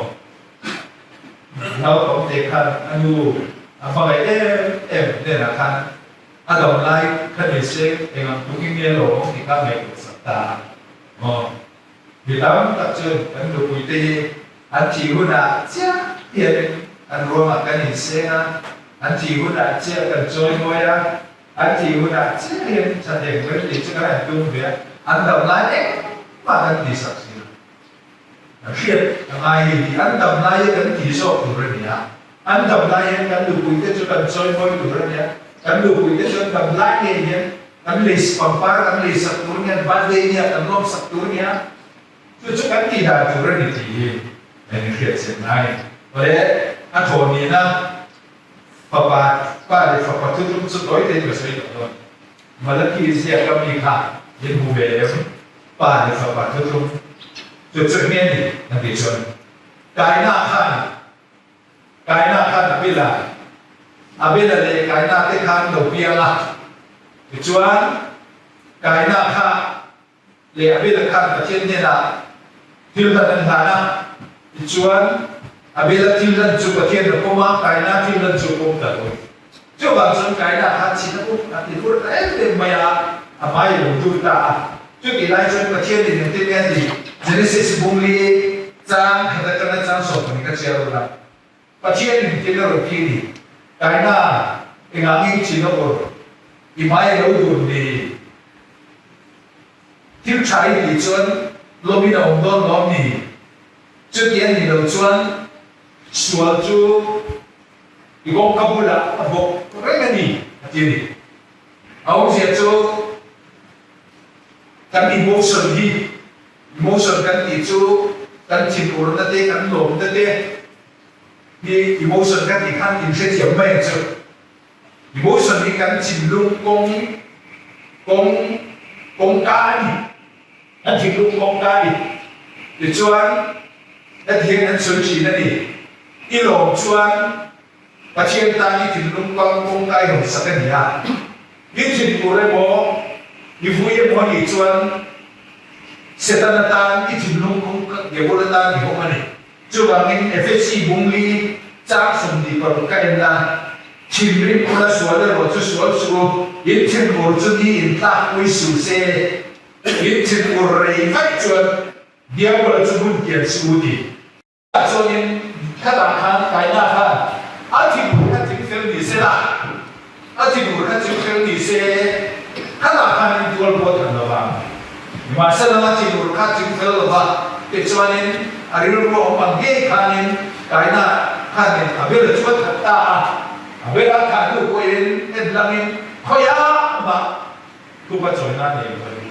Naupangte khan a nu a hmangaih em em hnenah khan a dam lai kha ni se eng ang tungin nge lo awm tih kha ngaihtuah sak ta a maw? Mi tam tak chuan kan nupuite hi an thih hunah chiah hianin an ruangah kan inseng a, an thih hunah chiah kan chawi mawi a, an thih hunah chiah hian thahnem kan tih chu kan han tum ve a, an dam lai engmah kan tihsak si lo. Hriat a ngai hi tih an dam lai hi kan ti zawk tur a ni a, an dam lai hian kan nupuite chu kan chawimawi tur a ni a, kan nupuite chu an dam lai ngei hian kan lei pangpar kan lei sak tur a ni a, an birthday nia kan lawm sak tur a ni a, chu chu kan tih dan tur a ni tih hi eng hriat chian ngai a ni. Awle a thaw nihna fapa pa leh fapa thuthlung chu tawi tein ka sawi tawh dawn. Malaki ziak a mi kha in hmu ve em? Pa leh Fapa thuthlung chu chu nge ni an tih chuan Kaina khan Kaina khan Abela Abela leh Kaina te khan lo piang a, tichuan Kaina kha leh Abela khan Pathian hnenah thil hlan an hlan a, tichuan Abela thil hlan chu Pathian a pawm a, Kaina thil hlan chu a pawm ta lo. Chuvang chuan Kaina kha chhin a up a ti hur ta em em mai a, a hmai a lo dur ta a. Chutih lai chuan Pathian in engtin nge a ti? Genesis bungli chang khat atanga chang 12 ka chhiar rawh la. Pathian in engtin a rawn ti ni? Kaina, engah nge i chhin a ur? I hmai a lo dur ni? Thil tha i tih chuan lawmin a awm dawn lawm ni? Chuti a nih loh chuan sual chu i kawngka bulah a bawk reng a ni, a ti a ni. A awmzia chu kan emotion hi, emotion kan tih chu kan thinurna te, kan lawmna te hi emotion kan tih khan inhrethiam mai ang chu. Emotion hi kan thinlung kawng, kawng, kawngka a ni. An thinlung kawngka a ni. Tichuan, heti hian an sawi thin a ni, I lawm chuan Pathian tan i thinlung kawng kawngka i rawn sak a ni a. I thinur emaw, i vui emaw a nih chuan Setana tan i thinlung kawngka Diabol atan i hawng a ni. Chuvangin Efesi bungli chang 26 ka en la, Thinrim ula sual erawh chu sual suh u, in thinur chu ni in tlak pui suh se, in thinur rei vaih chuan Diabola chu hmun kian suh u ti. Chuanin khatah khan Kaina khan a thinur kha thingfel ni se la, a thinur kha thingfel ni se, khatah khan in tual pawh than lo vang. Nimahsela a thinur kha thingfel lo va, tichuanin a rilru a awm ang ngei khanin Kaina khanin Abel chu a that ta a. Abel a thah hnu pawhin en langin khawiah mah Thupa chawina nei lo a ni.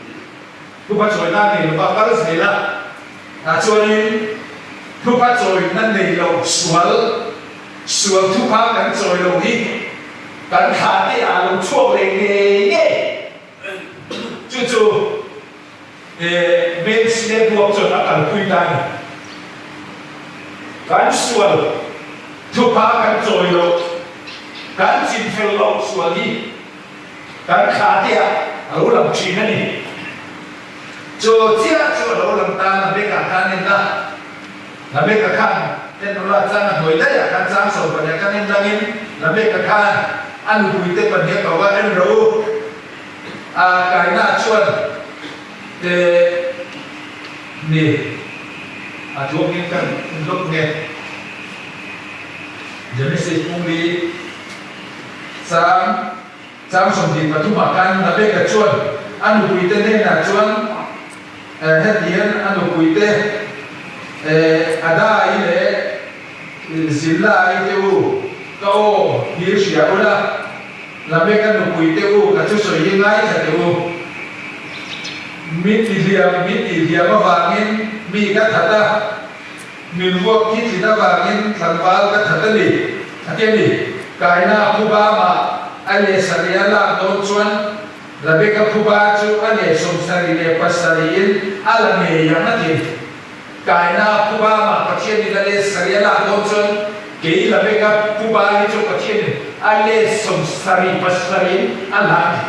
Thupa chawina nei lova kal zel a, tah chuanin thupa chawina nei lo sual, sual thupa kan chawi lo hi kan thlah te ah lo chhuak leh ngei ngei. Chu chu Men's Network chuan a kalpui ta a ni. Kan sual thupa kan chawi loh, kan chinfel loh sual hi Kan thla te ah a lo lang thin a ni. Chu chiah chu a lo lang ta Lameka khan en la. Lameka khan en rawh la chang a hnuai daih ah khan chang 12 khan en langin Lameka khan a nupui te pahnih a ko a, en rawh u. A kaina chuan te ni a thuangin kan en lawk nge. Genesis pungli Chang chang 23 ah khan Rebekah chuan a nupuite hnenah chuan heti hian a nupuite Adai leh Zillai te u, ka aw hi hria ula, Rebekah nupuite u ka thusawi hi ngaithla teh u. Min tihliam min tihliam avangin mi ka that a. Min vuak thi thin avangin tlangval ka that a ni, a ti a ni. Kaina phuba mah a leh sarih a lak dawn chuan Rebeka phuba chu a leh 77 in a la ngei ang a ti. Kaina phuba mah Pathianin a leh sarih a lak dawn chuan kei Rebeka phuba hi chu Pathianin a leh 77 in a la a ti.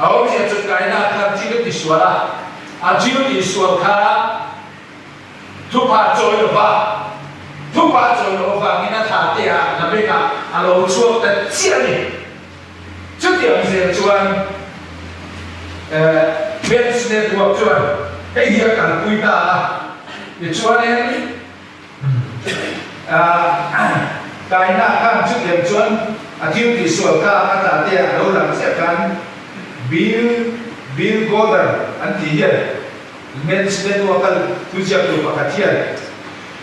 A awmzia chu Kaina khan thil a tisual a, a thil tihsual kha Thupha chawi lova Thupa chawi loh avangin a thla te ah Lameka a lo chhuak ta chiah a ni. Chutiang zel chuan Men's Network chuan hei hi a kalpui ta a, tichuanin Kaina khan chutiang chuan a thil tihsual kha a tla te ah lo lang chiah khan Bill Bill Goddard an tih hian Men's Network a thuziaktu pakhat hian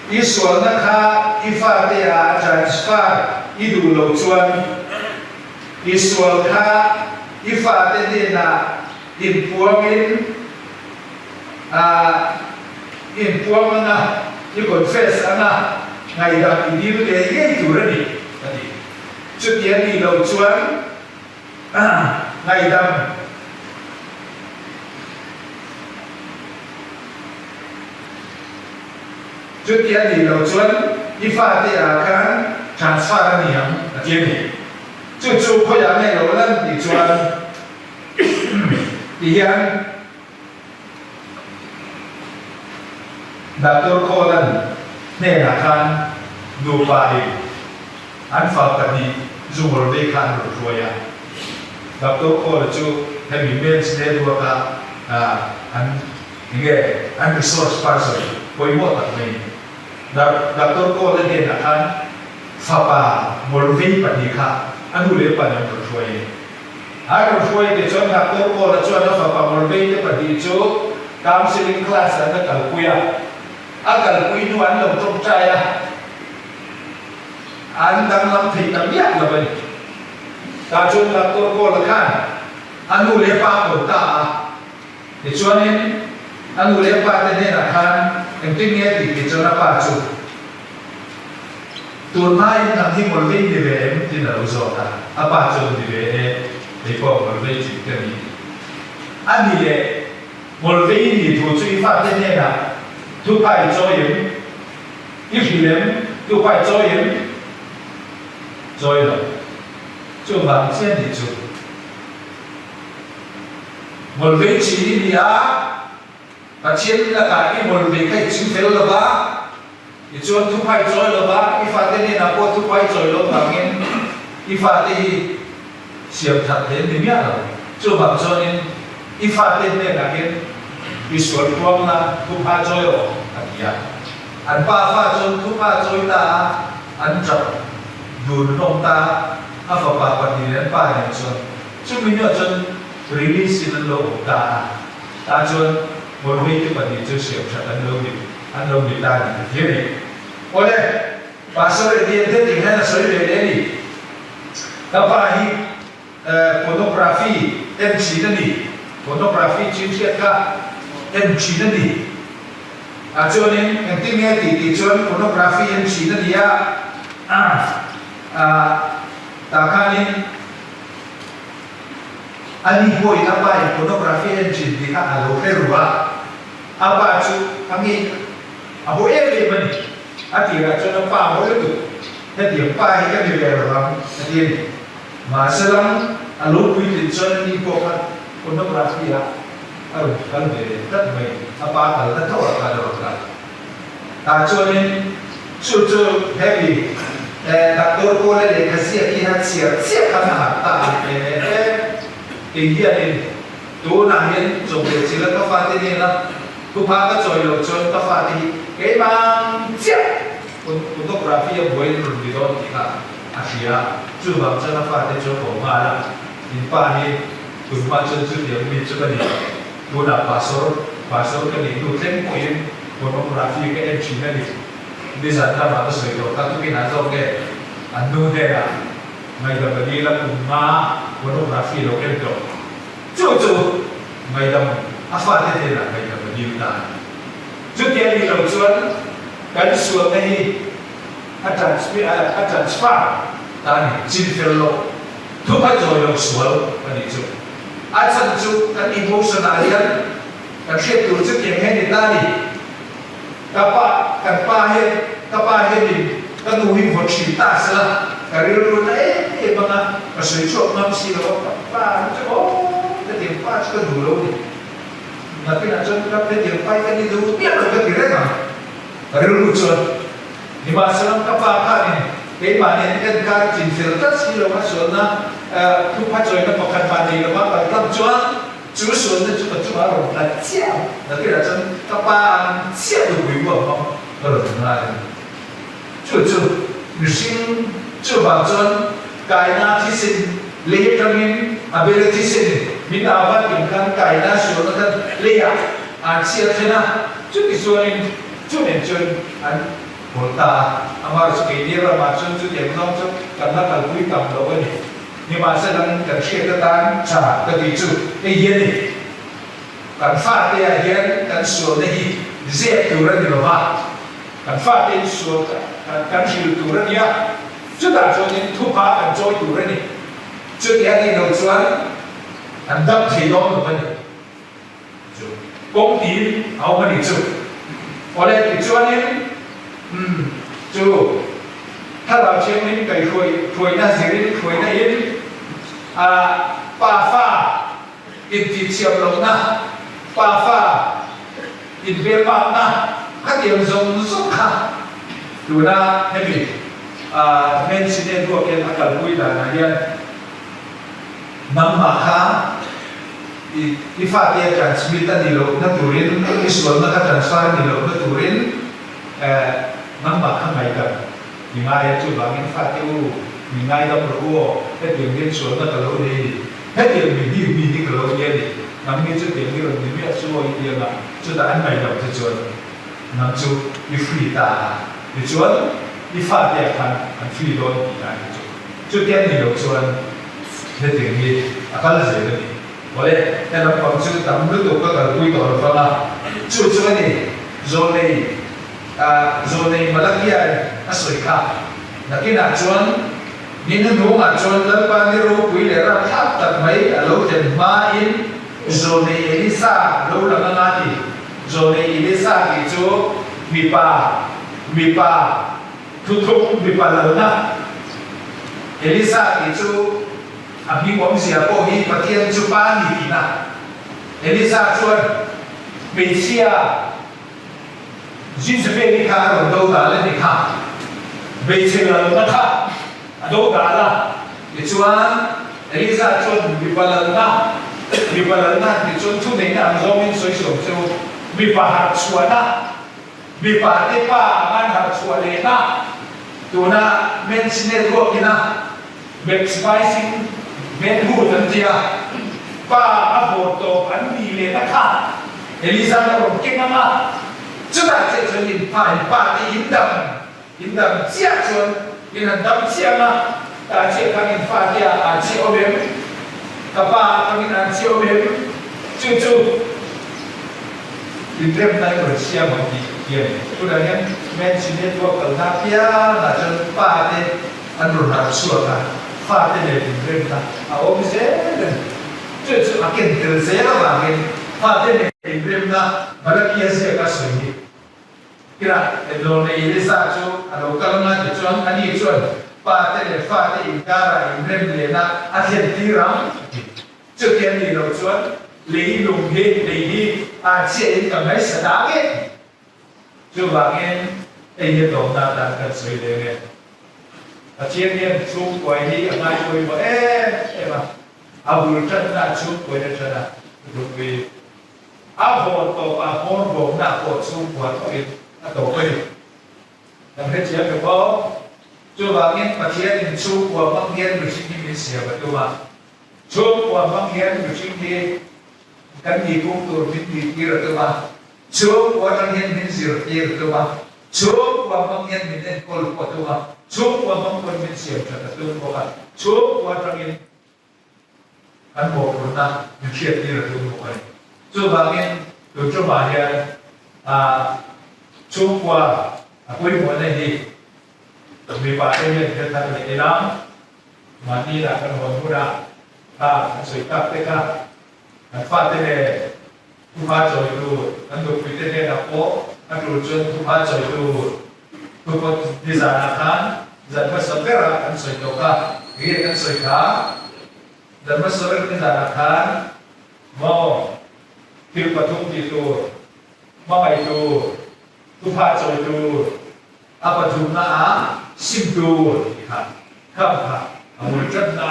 I sualna kha i fate ah a transfer i duh lo chuan i sual kha i fate hnenah inpuangin a inpuang anga i confess anga ngaihdam i dil ve ngei tur a ni a ti. Chuti a nih loh chuan ngaihdam. Chuti a nih loh chuan i fate ah khan transfer a ni ang a ti a ni. Chu chu khawiah nge lo lan tih chuan ti hian Doctor Kawlan hnenah khan nupa in an fa pahnih zungawr vei kha an rawn hruai a. Doctor Kawla chu hemi Men's Network a an Enge an resource person pawimawh tak mai ni. Doctor Kawl a hnenah khan fapa Morvei pahnih kha a nu leh pa nen rawn hruai a ni. A rawn hruai te chuan Doctor Kawl a chuan a fapa Morvei te pahnih chu counselling class an la kalpui a. A kalpui hnu an lo tawngtai a, an danglam thei ta miah lo a ni. Tah chuan Doctor Kawl a khan a nu leh pa a ko ta a. Tichuanin, a nu leh a pa te hnenah khan engtin nge tih tih chuan a pa chu, Tun hmain nang hi Mawlvei ni ve em? tiin a lo zawt a. A pa chuan, Ni ve e, kei pawh Mawlvei chin ka ni. A ni leh, Mawlvei ni thu chu i fate hnenah thupa i chawi em? I hrilh em? Thupa i chawi em? Chawi lo. Chuvang chiah nih chu. Mawlvei chin i ni a, Pathian lakah i mawlvei kha i ching fel lo va, tichuan thuphai chawi lo va, i fate hnenah pawh thuphai chawi lo vangin i fate hi siam that hle ni miah lo. Chuvang chuanin i fate hnenah hian i sual puang la, thupha chawi rawh, a ti a. An pa fa chuan thupha chawi ta a, an tap dun hlawm ta a, a fapa pahnih leh an pa nen chuan. Chumi hnuah chuan release in an lo awm ta a, tah chuan Mawlhmei te pahnih chu siam that an lo ni an lo ni ta a ni ka ti a ni. Awle, Pastor Eddie an heti hian a sawi ve leh a ni. Ka pa hi pornography en thin a ni, pornography chin hriat kha en thin a ni. Ah chuanin engtin nge tih tih chuan pornography en thin a ni a, ah tah khanin, A ni pawhin a pa in pornography en thin tih kha a lo hre ru a, a pa chu a ngei a haw em em a ni. A tirah chuan a pa haw lutuk, hetiang pa hi ka ni ve lo ang a ti a ni. Mahse lam a lo puitlin chuan a ni pawh kha pornography ah a rawn kal ve leh tlat mai, a pa kalna tho ah khan a rawn kal. Tah chuanin chu chu hemi Doctor Kawla lehkha ziak hi a chhiar chiah khan a harh ta a ni e. Kei hianin tunah hian chawhmeh chila ka fate hnena thupha ka chawi loh chuan ka fate hi keimah chiah photography a buai an rawn ni dawn tih kha a hria a, chuvang chuan a fate chu a ko nghal a, in pa hi tunhma chuan chutiang mi chu ka ni. Tunah pastor, pastor ka nih hnu thleng pawhin pornography ka en thin a ni. Nizan lamah ka sawi tawh kha tukin ah zawk nge an nu hnenah ngaihdam a dil a kum nga pornography lo en tawh. Chu chu ngaihdam a fate hnenah ngaihdam a dil ta a ni. Chuti a nih loh chuan kan sualna hi a transfer a transfer ta a ni. Chin fel loh thupa chawi loh sual a nih chu. A chhan chu kan emotion ah hian kan hriat tur chu tiang hian ni ta ni. Ka pa, kan pa hian, ka pa hianin ka nu hi vaw thin ta sela, ka rilru na em em anga ka sawi chhuak ngam si lo a, ka pa hi chu aw hetiang pa chu ka duh lo ni. Nakinah chuan ka hetiang pa hi ka ni duh miah lo ka ti reng ang. Ka rilru chuan. Nimahsela ka pa khanin keimah nen en kar chin fel tlat si lo a sualna thupha chawina pakhat mah nei lova kal tlang chuan chu sualna chu ka chungah a rawn tla chiah ang. Nakinah chuan ka pa ang chiah nupui buak hmang ka rawn nghal a ni. Chu chu mihring chuvang chuan kaina thisen lei atangin a bela thisen min au va tin khan kaina sualna khan leiah an chhiat thlen a, chuti chuanin chu nen chuan an pawlh ta a. Amaherawhchu chu keini ramah chuan chutiang zawng chu kan la kalpui tam lo a ni. Nimahsela kan hriat atan tha ka tih chu hei hi a ni. Kan fate ah hian kan sualna hi zep tur a ni lo va. Kan fate in sual kan hrilh tur a nia, chutah chuanin thupha kan chawi tur a ni. Chuti a nih loh chuan an dam thei dawn lo a ni. Chu kawng tiin a awm a nih chu. Awle tichuanin umm chu Thlarau Thianghlim kaihhruai hruaina zirin hruaina in a pafa Intihchhiam lohna, pafa inbelbakna khatiang zawng zawng kha tuna hemi Nancy Network hian a kalpui danah hian nangmah kha i fate a transmit a nih lohna turin, i sualna kha transfer a nih lohna turin nangmah kha ngaihdam i ngai a, chuvangin fate u min ngaidam rawh u aw, hetiang hian sualna ka lo nei a ni. Hetiang mi hi mi hi ka lo ni a ni. Nangni chu tiang hi rawn ni miah chu aw i ti anga, chutah an ngaih loh te chuan nang chu i free ta a, tichuan i fate ah khan an free dawn tih lai te chu chutiang ni loh chuan hetiang hi a kal zel a ni. Awle, he lampang chu tam lutuk ka kalpui tawh lo vang a, chu chu a ni Zawnei ah Zawnei Malakia in a sawi kha nakinah chuan Ni hnuhnungah chuan Lalpa ni ropui leh rapthlak tak mai a lo thlen hmain Zawnei Elisa lo lang anga ti. Zawnei Elisa tih chu mipa, mipa thuthung, mipa lalna. Elisa tih chu a hming awmzia pawh hi Pathian chu pa ni tihna. Elisa chuan hmeichhia. Jezebeli kha a rawn do dal a ni kha, hmeichhe lalna kha a do dal a. Tichuan, Eliza chuan mipa lalna, mipa lalna tichuan thuneihna ang zawngin sawi sawm che u, mipa harh chhuahna, mipa te pa ang an harh chhuah lehna, tuna men's network ina maximizing manhood an tia, pa a vawr tawp an nih lehna kha Eliza a rawn keng ang a, chutah chiah chuan in pa in pa te in dam in dam chiah chuan in han dam chiah ang a, tah chiah khan in fa te ah an chiah awm em? Ka pa ah khan in an chiah awm em? Chu chu in remna in rawn siam ang tih hi a ni. Tunah hian Men's Network kalna apiangah chuan pa te An rawn harh chhuak a, fate nen inremna a awm zel a ni. Chu chu a ken tel zel avangin fate nen inremna Malakia ziaka sawi hi. Kira Enlawlei Elisa chu a lo kal anga tichuan ani chuan pate leh fate inkarah inrem lehna a thlen tir ang a ti. Chuti a nih loh chuan lei lung hi lei hi a chiahin ka ngaihsa ta nge? Chuvangin hei hi a tlawmna atan kan sawi ve nge. Pathian hian chhungkuai hi a ngaipawimawh em em a, a bul tanna a chhungkuain a tan a, rukui a hawn tawp a, hmawr bawmna pawh chhungkua thawkin a tawp a ni. Kan hrethiam em aw? Chuvangin Pathianin chhungkua hmang hian mihring hi min siam a tum a, chhungkua hmang hian mihring hi kan nihpung tur min tihtir a tum a, Chhungkua atang hian min zirtir a tum a, chhungkua hmang hian min enkawl pawh a tum a, chhungkua hmang pawn min siam that a tum bawk a, chhungkua atangin kan mawhphurhna min hriattir a tum bawk a ni. Chuvangin tun tumah hian chhungkua a pawimawhna hi mipa te hian thil thar leh ila, mahni lah kan hawn hunah kha kan sawi tak te kha Kan fate leh thupha chawitu kan nupuite hnenah pawh a tul chuan thupha chawitu thupawt nizanah khan zan hmasa berah kan sawi tawh kha, enge kan sawi kha? Zan hmasa ber nizanah khan maw thil pathum tih tur, hmangaih tur, thupha chawi tur. A pathumna ah sim tur tih kha kham kha a bul tanna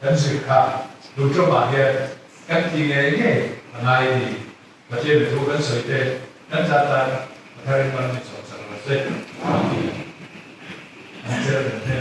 kan zir kha tun ṭawmah hian kan ti ngei ngei a ngai a ni. Pathian mi thu kan sawi te kan za tan a tharin man min sawm sak lo se tih an cher men hle.